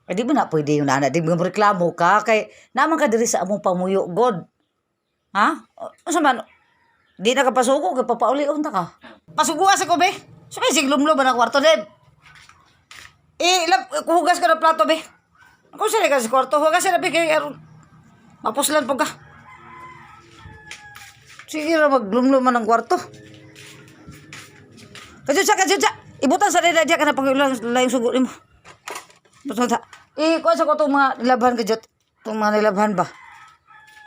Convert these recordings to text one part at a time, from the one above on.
Ay, di ba na pwede yung nana? Di ba reklamo ka? Kay naman ka diri sa among pamuyo, God. Ha? Unsa man? Di na ka pasugo, kay papaulion ta ka. Pasuguan sa ko, be. So, kay siglumlo ba na kwarto, Deb? Eh, lap, hugas ka ng plato, be. Kung saan ka sa kwarto, hugas na, be, kay aron mapuslan po ka. Sige ra, maglumlo man ang kwarto. Kajutsa, kajutsa. Ibutan sa nila diya ka na pag laing sugo nimo. Butan sa. Eh, kuha sa ko itong mga nilabhan, kajut. Itong mga nilabhan ba?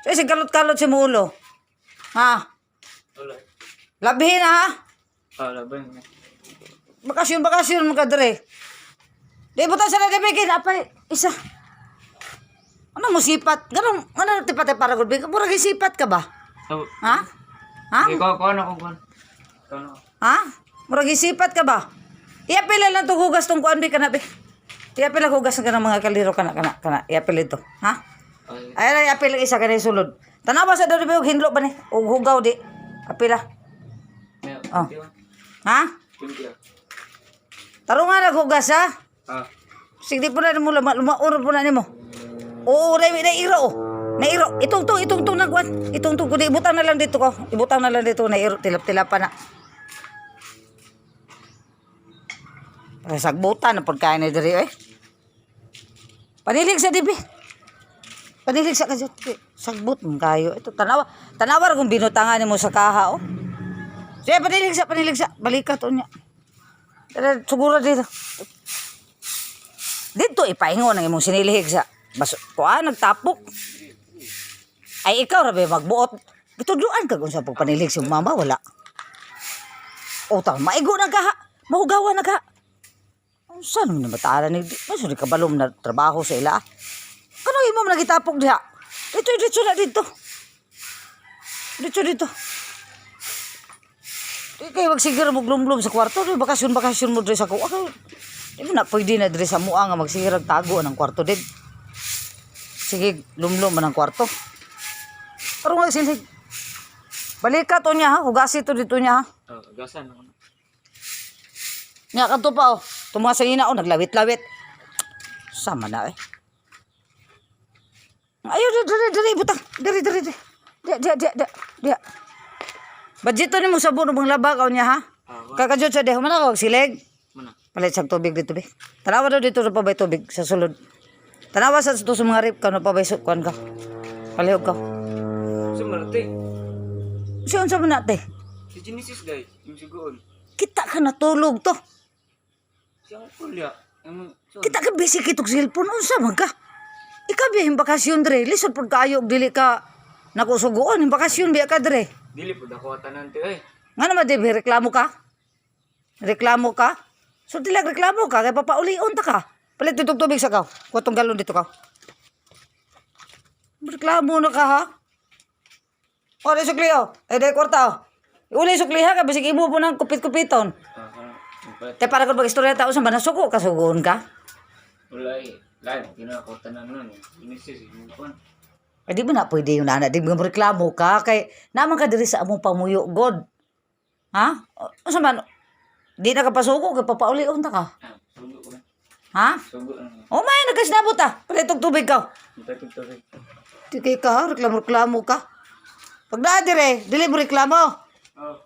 So, isig kalot-kalot si Mulo. Ha? Wala. Labihin na, ha? Ah, laban. Bakasyon, bakasyon mga kadre. Di butan sa nila bigin, apay, isa. Ano mo sipat? Ganun, ano tipate para gud? Murag sipat ka ba? So, Ha? Ha? Ikaw, kuha na ko, kuha. Kuha na ko. Ha? Murag isipat ka ba? Iapila lang itong hugas tong kuan bi kana bi. Iapila hugas ka ng mga kaliro kana kana kana. Iapila ito. Ha? Ay, Ay ay apila isa kana yung sulod. Tanawa sa diri og hinlo ba ni? Og hugaw di. Apila. May, Oh. 20. Ha? 20 ah. Tarungan naghugas ha? Ah, Sige po na nimo luma lumaon po na nimo. Oo, na nairo. Oh. Nairo. Itong tong itong tong nagwan. Itong tong kundi ibutang na lang dito ko. Ibutang na lang dito nairo tilap-tilap pa na. Para sagbutan na pagkain ni diri eh. Panilig sa dibi. Panilig sa kadyot. Sagbot mo kayo. Ito tanawa. Tanawa ra kung binutangan nimo sa kaha oh. Sige, panilig sa panilig sa. Balikat unya. Tara, siguro dito. Dito ipaingon ang imong sinilihig sa baso. Kuan nagtapok. Ay ikaw ra ba magbuot? Gitudloan ka kung sa pagpanilhig sa mama wala. O ta maigo na ka. Mahugawa na ka. Unsa naman na matara ni Maso di kabalom na trabaho sa ila. Kano imo man nagitapok diha? Dito dito na dito. Dito dito. Di kayo magsigir mo glumlum sa kwarto, di bakasyon bakasyon mo diri sa kuwa. Di mo na pwede na diri sa mua nga magsigir ang tago ng kwarto din. Sige, lumlum man ang kwarto. Pero nga silhig. Balikat to niya ha, hugasi to dito niya ha. Oh, gasan ako na. Nya kadto pa oh. Tumuha sa ina oh, naglawit-lawit. Sama na eh. Ayo diri diri diri butang. Diri diri diri. Dia dia dia dia. Dia. Budget to nimo sabon ubang laba ka niya ha. Ah, wa. Kakajud sa deho man ako silig. Mana. Palit sa tubig dito be. Tanawa daw dito sa pabay tubig sa sulod. Tanawa sa to sa mga rip kano pabay kuan ka. Palihog ka. Sa malate. Siya unsa man na te? Si Genesis guys, yung sugoon. Kita ka natulog to. Siya ang kulya. Ang so, Kita ka busy kitog cellphone unsa man ka? Ikaw biya bakasyon dre, lisod pud kaayo og dili ka nakusugoon, yung bakasyon biya ka dre. Dili po dako tanan te ay. Nga naman di reklamo ka? Reklamo ka? So dilag reklamo ka kay papaulion ta ka. Palit ditong tubig sa kaw. Kuha galon dito ka. Reklamo na ka ha? O, di sukli o. Eh, di kwarta o. Uli sukli ha, ka bisig imo po ng kupit-kupiton. Ah, kana. Palit. Kaya para kung mag-istorya tao sa manasuko, kasugoon ka. Wala eh. Lain, kinako tanan nun. Genesis, yung kuan. Ay, di ba na pwede yung nana? Di ba reklamo ka? Kay naman ka diri sa among pamuyo, God. Ha? Unsa man? Di na ka pasuko, kay papaulion ta ka. Ah, sugo ko na. Ha? Sugo na. O may nagkasnabot ah. Palitog tubig ka. Mutatog tubig. Di kay ka, reklamo-reklamo ka. Pag naa dire, dili mo reklamo. Oh.